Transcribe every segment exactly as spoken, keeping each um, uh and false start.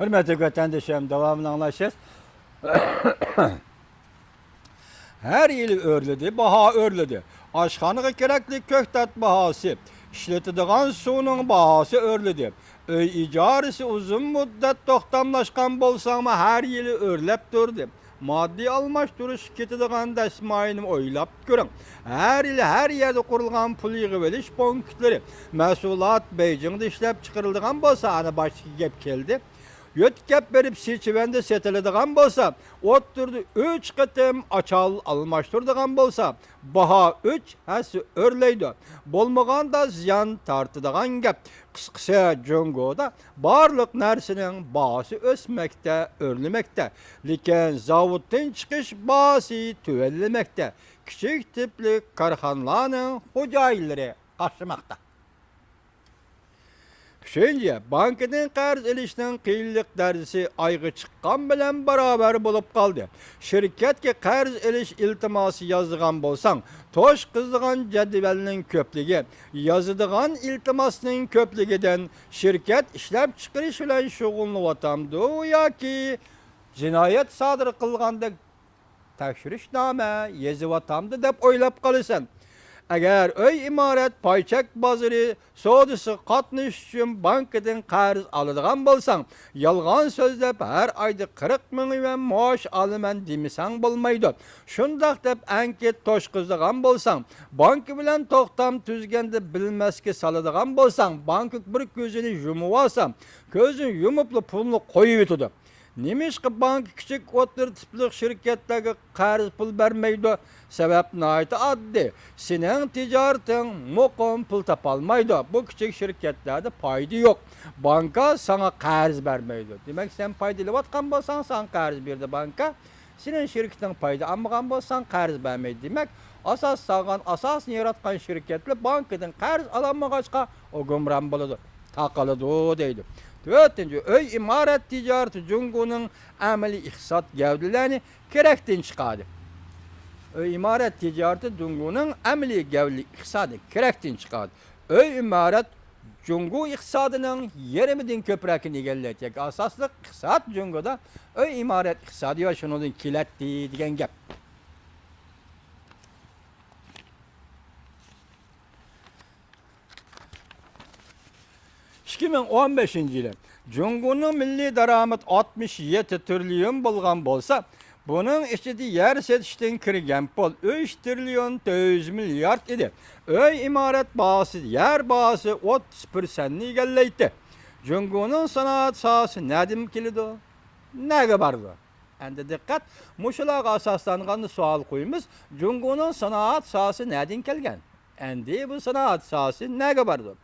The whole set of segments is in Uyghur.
ھۆرمەتلىك ۋەتەندىشىم، داۋامىنى ئاڭلاشسىز. ھەر يىلى ئۆرلىدى، باھا ئۆرلىدى. ئاشخانىغا كېرەكلىك كۆكتات باھاسى، ئىشلىتىدىغان سۇنىڭ باھاسى ئۆرلىدى. ئۆي ئىجارىسى ئۇزۇن مۇددەت توختاملاشقان بولساڭمۇ، ھەر يىلى ئۆرلەپ تۇردى. ماددىي ئالماشتۇرۇشقا كېتىدىغان دەسمايىنى ئويلاپ كۆرۈڭ. ھەر يىلى ھەر يەردە قۇرۇلغان پۇل يىغىۋېلىش پونكىتلىرى، مەھسۇلات بېيجىڭدا ئىشلەپ چىقىرىلىدىغان بولسا، ئەنە باشتىكى گەپ كەلدى. يۆتكەپ بېرىپ سىچۈەندە سېتىلىدىغان بولسا، ئوتتۇرىدا ئۈچ قېتىم ئاچال ئالماشتۇرىدىغان بولسا، باھا ئۈچ ھەسسە ئۆرلەيدۇ. بولمىغاندا زىيان تارتىدىغان گەپ. قىسقىسى، جۇڭگودا بارلىق نەرسىنىڭ باھاسى ئۆسمەكتە، ئۆرلىمەكتە. لېكىن زاۋۇتتىن چىقىش باھاسى تۆۋەنلىمەكتە. كىچىك تىپلىك كارخانىلارنىڭ خوجايىنلىرى قارشىماقتا. ئۈچىنچى، بانكىدىن قەرز ئېلىشنىڭ قىيىنلىق دەرىجىسى ئايغا چىققان بىلەن باراۋەر بولۇپ قالدى. شىركەتكە قەرز ئېلىش ئىلتىماسى يازىدىغان بولساڭ، توشقۇزىدىغان جەدۋەلنىڭ كۆپلۈكى، يازىدىغان ئىلتىماسنىڭ كۆپلۈكىدىن شىركەت ئىشلەپچىقىرىش بىلەن شۇغۇللىنىۋاتامدۇ ياكى جىنايەت سادىر قىلغاندەك تەكشۈرۈشنامە يېزىۋاتامدۇ دەپ ئويلاپ قالىسەن. ئەگەر ئۆي ئىمارەت پاي چەك بازىرى سودىسىغا قاتنىشىش ئۈچۈن بانكىدىن قەرز ئالىدىغان بولساڭ، يالغان سۆزلەپ ھەر ئايدا قىرىق مىڭ يۈەن مائاش ئالىمەن دېمىسەڭ بولمايدۇ. شۇنداق دەپ ئەنكىت توشقۇزىدىغان بولساڭ، بانكا بىلەن توختام تۈزگەندە بىلمەسكە سالىدىغان بولساڭ، بانكا بىر كۆزىنى يۇمۇۋالسا، كۆزىنى يۇمۇپلا پۇلنى قويۇۋېتىدۇ. نېمىشقا بانكا كىچىك ئوتتۇرا تىپلىق شىركەتلەرگە قەرز پۇل بەرمەيدۇ؟ سەۋەب ناھايىتى ئاددىي. سېنىڭ تىجارىتىڭ مۇقىم پۇل تاپالمايدۇ. بۇ كىچىك شىركەتلەردە پايدا يوق. بانكا ساڭا قەرز بەرمەيدۇ. دېمەك، سەن پايدا ئېلىۋاتقان بولساڭ، ساڭا قەرز بېرىدۇ بانكا. سېنىڭ شىركىتىڭ پايدا ئالمىغان بولساڭ، قەرز بەرمەيدۇ. دېمەك، ئاساس سالغان، ئاساسنى ياراتقان شىركەتلەر بانكىدىن قەرز ئالالمىغاچقا، ئۇ گۇمران بولىدۇ، تاقىلىدۇ دەيدۇ. تۆتىنچى، ئۆي ئىمارەت تىجارىتى جۇڭگونىڭ ئەمەلىي ئىقتىساد گەۋدىلەرنى كېرەكتىن چىقاردى. ئۆي ئىمارەت تىجارىتى جۇڭگونىڭ ئەمەلىي گەۋدىلىك ئىقتىسادىنى كېرەكتىن چىقاردى. ئۆي ئىمارەت جۇڭگو ئىقتىسادىنىڭ يېرىمىدىن كۆپرەكىنى ئىگىلەيتتى. ياكى ئاساسلىق ئىقتىساد جۇڭگودا ئۆي ئىمارەت ئىقتىسادى ۋە شۇنىڭدىن كېلەتتى دېگەن گەپ. ئىككى مىڭ ئون بەشىنچى يىلى جۇڭگونىڭ مىللىي دارامىتى ئاتمىش يەتتە تىرىليون بولغان بولسا، بۇنىڭ ئىچىدە يەر سېتىشتىن كىرگەن پۇل ئۈچ تىرىليون تۆت يۈز مىليارد ئىدى. ئۆي ئىمارەت باھاسى، يەر باھاسى ئوتتۇز پىرسەنتنى ئىگىلەيتتى. جۇڭگونىڭ سانائەت ساھەسى نەدىن كېلىدۇ؟ نەگە بارىدۇ؟ ئەمدى دىققەت، مۇشۇلارغا ئاساسلانغان سوئال قويىمىز، جۇڭگونىڭ سانائەت ساھەسى نەدىن كەلگەن؟ ئەمدى بۇ سانائەت ساھەسى نەگە بارىدۇ؟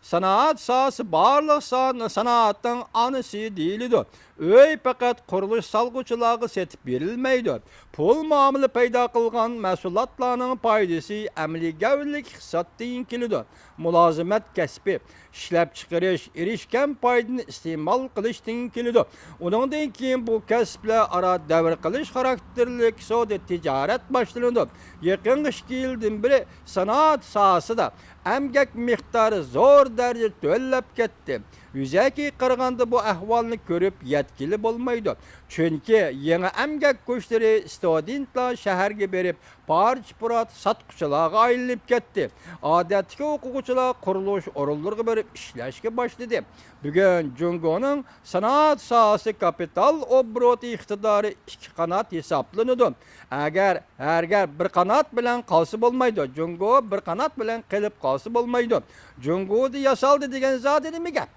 سانائەت ساھەسى بارلىق سان-، سانائەتنىڭ ئانىسى دېيىلىدۇ. ئۆي پەقەت قۇرۇلۇش سالغۇچىلارغا سېتىپ بېرىلمەيدۇ. پۇل مۇئامىلە پەيدا قىلغان مەھسۇلاتلارنىڭ پايدىسى ئەمەلىي گەۋدىلىك ئىقتىسادتىن كېلىدۇ. مۇلازىمەت كەسپى، ئىشلەپچىقىرىش، ئېرىشكەن پايدىنى ئىستېمال قىلىشتىن كېلىدۇ. ئۇنىڭدىن كېيىن بۇ كەسىپلەر ئارا دەۋر قىلىش خاراكتېرلىك سودا تىجارەت باشلىنىدۇ. يېقىنقى ئىككى يىلدىن بېرى سانائەت ساھەسىدە ئەمگەك مىقدارى زور دەرىجىدە تۆۋەنلەپ كەتتى. يۈزەكى قارىغاندا بۇ ئەھۋالنى كۆرۈپ يەتكىلى بولمايدۇ. چۈنكى يېڭى ئەمگەك كۈچلىرى ستۇدېنتلار شەھەرگە بېرىپ پارچە-پۇرات ساتقۇچىلارغا ئايلىنىپ كەتتى. ئادەتتىكى ئوقۇغۇچىلار قۇرۇلۇش ئورۇنلىرىغا بېرىپ ئىشلەشكە باشلىدى. بۈگۈن جۇڭگونىڭ سانائەت ساھەسى كاپىتال ئوبوروتى ئىقتىدارى ئىككى قانات ھېسابلىنىدۇ. ئەگەر، ئەگەر بىر قانات بىلەن قالسا بولمايدۇ، جۇڭگو بىر قانات بىلەن قېلىپ قالسا بولمايدۇ. جۇڭگودا ياسالدى دېگەن زادى نېمە گەپ؟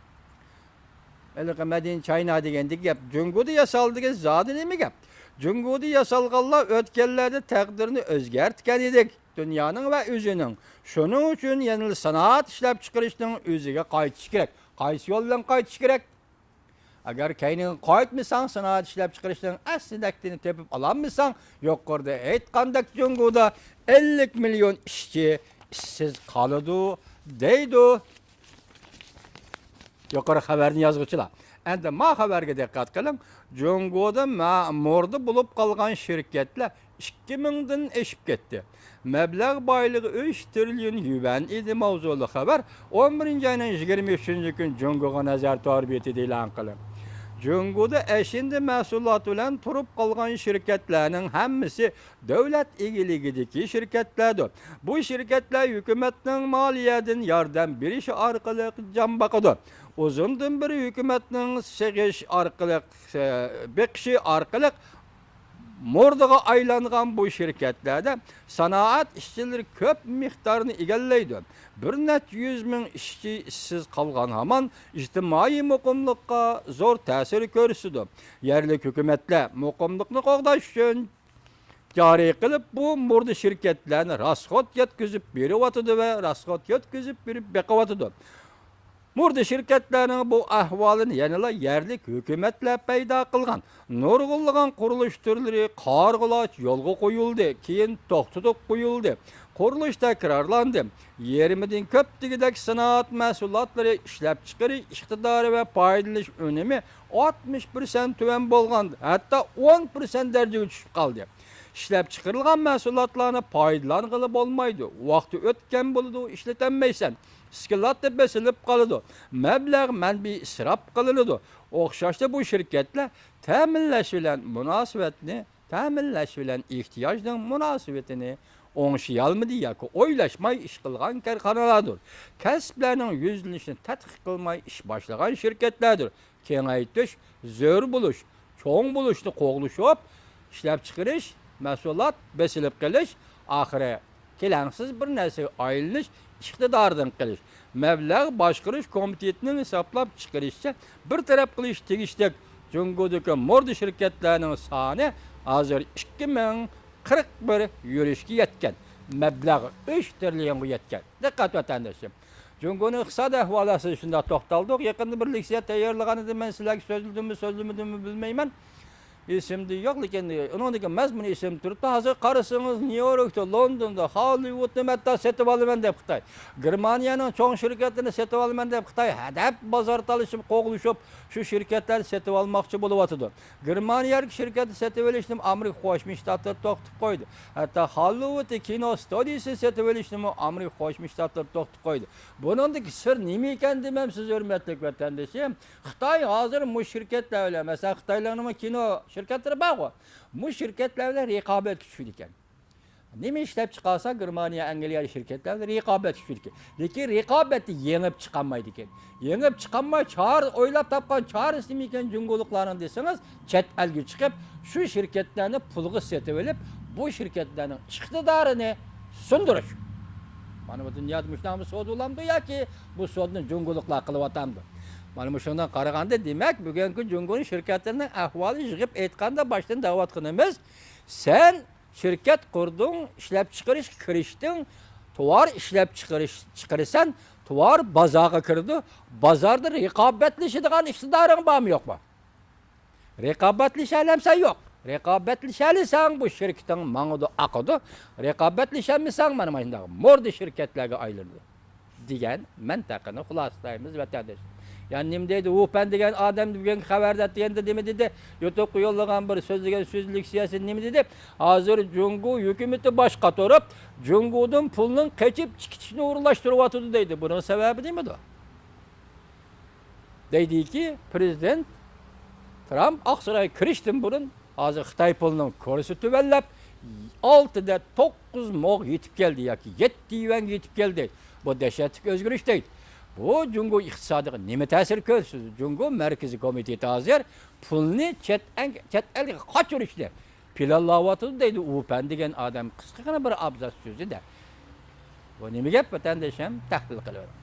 ھېلىقى مەيد ئىن چاينا دېگەندىكى گەپ، جۇڭگودا ياسالدى دېگەن زادى نېمە گەپ؟ جۇڭگودا ياسالغانلار ئۆتكەنلەردە تەقدىرنى ئۆزگەرتكەن ئىدى، دۇنيانىڭ ۋە ئۆزىنىڭ. شۇنىڭ ئۈچۈن يەنىلا سانائەت ئىشلەپچىقىرىشنىڭ ئۆزىگە قايتىش كېرەك. قايسى يول بىلەن قايتىش كېرەك؟ ئەگەر كەينىڭگە قايتمىساڭ، سانائەت ئىشلەپچىقىرىشنىڭ ئەسلىدەكىنى تېپىپ ئالالمىساڭ، يۇقىرىدا ئېيتقاندەك جۇڭگودا ئەللىك مىليون ئىشچى ئىشسىز قالىدۇ، دەيدۇ. يۇقىرى خەۋەرنى يازغۇچىلار. ئەمدى ما خەۋەرگە دىققەت قىلىڭ. جۇڭگودا مەمۇردا بولۇپ قالغان شىركەتلەر ئىككى مىڭدىن ئېشىپ كەتتى. مەبلەغ بايلىقى ئۈچ تىرىليون يۈەن ئىدى ماۋزۇلۇق خەۋەر ئون بىرىنچى ئاينىڭ يىگىرمە ئۈچىنچى كۈنى جۇڭگوغا نەزەر تور بېتىدە ئېلان قىلىندى. جۇڭگودا ئەشىندە مەھسۇلات بىلەن تۇرۇپ قالغان شىركەتلەرنىڭ ھەممىسى دۆلەت ئىگىلىكىدىكى شىركەتلەردۇر. بۇ شىركەتلەر ھۆكۈمەتنىڭ مالىيەدىن ياردەم بېرىشى ئارقىلىق جان باقىدۇ. ئۇزۇندىن بېرى ھۆكۈمەتنىڭ سېغىش ئارقىلىق، بېقىشى ئارقىلىق مۇردىغا ئايلانغان بۇ شىركەتلەردە سانائەت ئىشچىلىرى كۆپ مىقدارنى ئىگىلەيدۇ. بىر نەچچە يۈز مىڭ ئىشچى ئىشسىز قالغان ھامان ئىجتىمائىي مۇقىملىققا زور تەسىر كۆرسىتىدۇ. يەرلىك ھۆكۈمەتلەر مۇقىملىقنى قوغداش ئۈچۈن جارى قىلىپ، بۇ مۇردە شىركەتلەرنى راسخوت يەتكۈزۈپ بېرىۋاتىدۇ ۋە راسخوت يەتكۈزۈپ بېرىپ بېقىۋاتىدۇ. مۇردە شىركەتلەرنىڭ بۇ ئەھۋالىنى يەنىلا يەرلىك ھۆكۈمەتلەر پەيدا قىلغان. نۇرغۇنلىغان قۇرۇلۇش تۈرلىرى قارىغۇلاچ يولغا قويۇلدى، كېيىن توختىتىپ قويۇلدى. قۇرۇلۇش تەكرارلاندى. يېرىمىدىن كۆپ دېگۈدەك سانائەت مەھسۇلاتلىرى ئىشلەپچىقىرىش ئىقتىدارى ۋە پايدىلىنىش ئۈنۈمى ئاتمىش پىرسەنت تۆۋەن بولغان، ھەتتا ئون پىرسەنت دەرىجىگە چۈشۈپ قالدى. ئىشلەپچىقىرىلغان مەھسۇلاتلارنى پايدىلانغىلى بولمايدۇ. ۋاقتى ئۆتكەن بولىدۇ، ئىشلىتەلمەيسەن. ئىسكىلاتتا بېسىلىپ قالىدۇ. مەبلەغ مەنبىيى ئىسراپ قىلىنىدۇ. ئوخشاشلا بۇ شىركەتلەر تەمىنلەش بىلەن مۇناسىۋەتنى، تەمىنلەش بىلەن ئېھتىياجنىڭ مۇناسىۋىتىنى ئوڭشىيالمىدى ياكى ئويلاشماي ئىش قىلغان كارخانىلاردۇر. كەسىپلەرنىڭ يۈزلىنىشىنى تەتقىق قىلماي ئىش باشلىغان شىركەتلەردۇر. كېڭەيتىش، زۆرۈر بولۇش، چوڭ بولۇشنى قوغلىشىپ، ئىشلەپچىقىرىش، مەھسۇلات بېسىلىپ قېلىش، ئاخىرى كېلەڭسىز بىر نەرسىگە ئايلىنىش ئىقتىدارىدىن قېلىش. مەبلەغ باشقۇرۇش كومىتېتىنىڭ ھېسابلاپ چىقىرىشىچە، بىر تەرەپ قىلىش تېگىشلىك جۇڭگودىكى مۇردە شىركەتلەرنىڭ سانى ھازىر ئىككى مىڭ قىرىق بىر يۈرۈشكە يەتكەن. مەبلەغ ئۈچ تىرىليونغا يەتكەن. دىققەت ۋەتەندىشىم. جۇڭگونىڭ ئىقتىسادىي ئەھۋالى ئاستىدا شۇنداق توختالدۇق. يېقىندا بىر لېكسىيە تەييارلىغانىدا مەن سىلەرگە سۆزلىدىممۇ، سۆزلىمىدىممۇ بىلمەيمەن. ئېسىمدە يوق، لېكىن ئۇنىڭدىكى مەزمۇن ئېسىمدە تۇرۇپتۇ. ھازىر قارىسىڭىز، نيۇ يوركتا، لوندوندا، ھاللىۋۇدنى ھەتتا سېتىۋالىمەن دەپ خىتاي. گېرمانىيەنىڭ چوڭ شىركەتلىرىنى سېتىۋالىمەن دەپ خىتاي ھەدەپ بازار تالىشىپ، قوغلىشىپ، شۇ شىركەتلەرنى سېتىۋالماقچى بولۇۋاتىدۇ. گېرمانىيەدىكى شىركەتنى سېتىۋېلىشنىمۇ ئامېرىكا قوشما شتاتلىرى توختىتىپ قويدى. ھەتتا ھاللىۋۇد كىنو ستۇدىيىسىنى سېتىۋېلىشنىمۇ ئامېرىكا قوشما شتاتلىرى توختىتىپ قويدى. بۇنىڭدىكى سىر نېمە ئىكەن دېمەمسىز، ھۆرمەتلىك ۋەتەندىشىم؟ خىتاي ھازىر مۇشۇ شىركەتلەر بىلەن، مەسىلەن، خىتايلارنىڭ كىنو شىركەتلىرى بارغۇ، مۇشۇ شىركەتلەر بىلەن رىقابەتكە چۈشىدىكەن. نېمە ئىشلەپ چىقارسا، گېرمانىيە، ئەنگلىيە شىركەتلەر بىلەن رىقابەتكە چۈشىدىكەن. لېكىن رىقابەتتە يېڭىپ چىقالمايدىكەن. يېڭىپ چىقالماي، چارە، ئويلاپ تاپقان چارىسى نېمە ئىكەن جۇڭگولۇقلارنىڭ دېسىڭىز، چەت ئەلگە چىقىپ، شۇ شىركەتلەرنى پۇلغا سېتىۋېلىپ، بۇ شىركەتلەرنىڭ ئىقتىدارىنى سۇندۇرۇش. مانا بۇ دۇنيادا مۇشۇنداق بىر سودا بولامدۇ ياكى بۇ سودىنى جۇڭگولۇقلار قىلىۋاتامدۇ؟ مانا مۇشۇنىڭدىن قارىغاندا، دېمەك، بۈگۈنكى جۇڭگونىڭ شىركەتلىرىنىڭ ئەھۋالى، يىغىپ ئېيتقاندا، باشتىن دەۋاتقىنىمىز، سەن شىركەت قۇردۇڭ، ئىشلەپچىقىرىشقا كىرىشتىڭ، تاۋار ئىشلەپچىقىرىش، چىقىرىسەن، تاۋار بازارغا كىرىدۇ، بازاردا رىقابەتلىشىدىغان ئىقتىدارىڭ بارمۇ، يوقمۇ؟ رىقابەتلىشەلەمسەن؟ يوق. رىقابەتلىشەلىسەڭ، بۇ شىركىتىڭ ماڭىدۇ، ئاقىدۇ. رىقابەتلىشەلمىسەڭ، مانا، مانا شۇنداق مۇردە شىركەتلەرگە ئايلىنىدۇ، دېگەن مەنتىقىنى خۇلاسىلايمىز، ۋەتەنداش. يەنى نېمە دەيدۇ؟ ۋۇ پەن دېگەن ئادەم بۈگۈنكى خەۋەردە دېگەندە نېمە دېدى؟ يۇتۇبقا يوللىغان بىر سۆزلىگەن سۆز لېكسىيەسى نېمە دېدى؟ ھازىر جۇڭگو ھۆكۈمىتى باش قاتۇرۇپ، جۇڭگودىن پۇلنىڭ قېچىپ چىقىشىنى ئورۇنلاشتۇرۇۋاتىدۇ دەيدۇ. بۇنىڭ سەۋەبى نېمىدۇ؟ دەيدىكى، پىرېزىدېنت ترامپ ئاقسارايغا كىرىشتىن بۇرۇن، ھازىر خىتاي پۇلىنىڭ كۇرسى تۆۋەنلەپ، ئالتىدە توققۇز موغا يېتىپ كەلدى ياكى يەتتە يۈەنگە يېتىپ كەلدى. بۇ دەھشەتلىك ئۆزگىرىش دەيدۇ. بۇ جۇڭگو ئىقتىسادىغا نېمە تەسىر كۆرسىتىدۇ؟ جۇڭگو مەركىزىي كومىتېتى ھازىر پۇلنى چەت ئەل، چەت ئەلگە قاچۇرۇشنى پىلانلاۋاتىدۇ دەيدۇ ۋۇ پەن دېگەن ئادەم قىسقىغىنە بىر ئابزاس سۆزىدە. بۇ نېمە گەپ، ۋەتەندىشىم؟ تەھلىل قىلىۋېرىڭ.